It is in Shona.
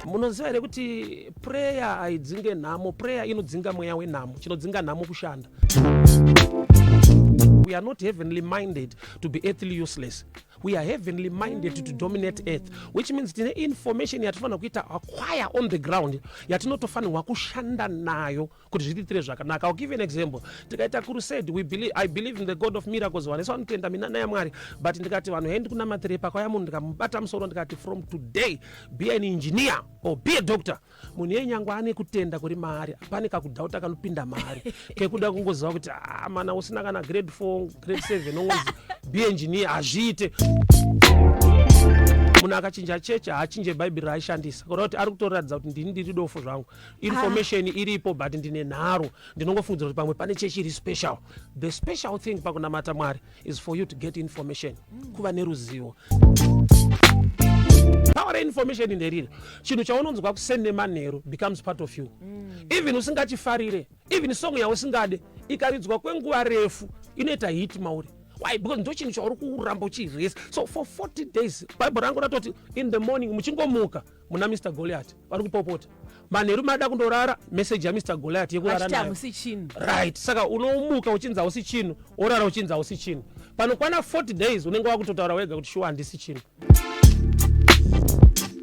Munoziva here kuti prayer haidzinge nhamo? Prayer inodzinga mweya wenhamo. Chinodzinga nhamo kushanda. We are not heavenly minded to be earthly useless. We are heavenly minded to dominate earth, which means tine information yatinofanira kuita acquire on the ground, yatinotofanirwa kushanda nayo kuti zvitiitire zvakanaka. I'll give you an example. Tikaita crusade, we believe, I believe in the God of miracles. Vanhu vese vanotenda minana yaMwari, but ndikati vanhu hendi kunamatirei, pakauya munhu ndikamubata musoro ndikati, "From today be an engineer or be a doctor," munhu iye nyange ane kutenda kuri maari, pane kakudhauta kanopinda maari kekuda kungoziva kuti, ah, mana usina kana grade 4, grade 7, ongozi be engineer, hazviite. Munhu akachinja chechi haachinje Bhaibheri raaishandisa, kureva kuti ari kutoratidza kuti ndini ndiri dofo zvangu. Information iripo, but ndine nharo, ndinongofungidzira kuti pamwe pane chechi iri special. The special thing pakunamata Mwari is for you to get information, kuva neruzivo. Power reinformation nderiri: chinhu chaunonzwa kuseni nemanheru becomes part of you, even usingachifarire. Even song yausingade ikaridzwa kwenguva refu inoita hit mauri. Why? Because ndo chinhu chauri kuramba uchiresa. So for 40 days, Bible rangu ratoti in the morning muchingomuka muna Mr Goliath vari kupopota, manheru mada kundorara, message yaMr Goliath yekurara vachiti nayo. Hamusi chinhu. Right, saka unomuka uchinzi hausi chinhu, worara uchinzi hausi chinhu. Panokwana 40 days unenge wakutotaura wega kuti shuwa handisi chinhu.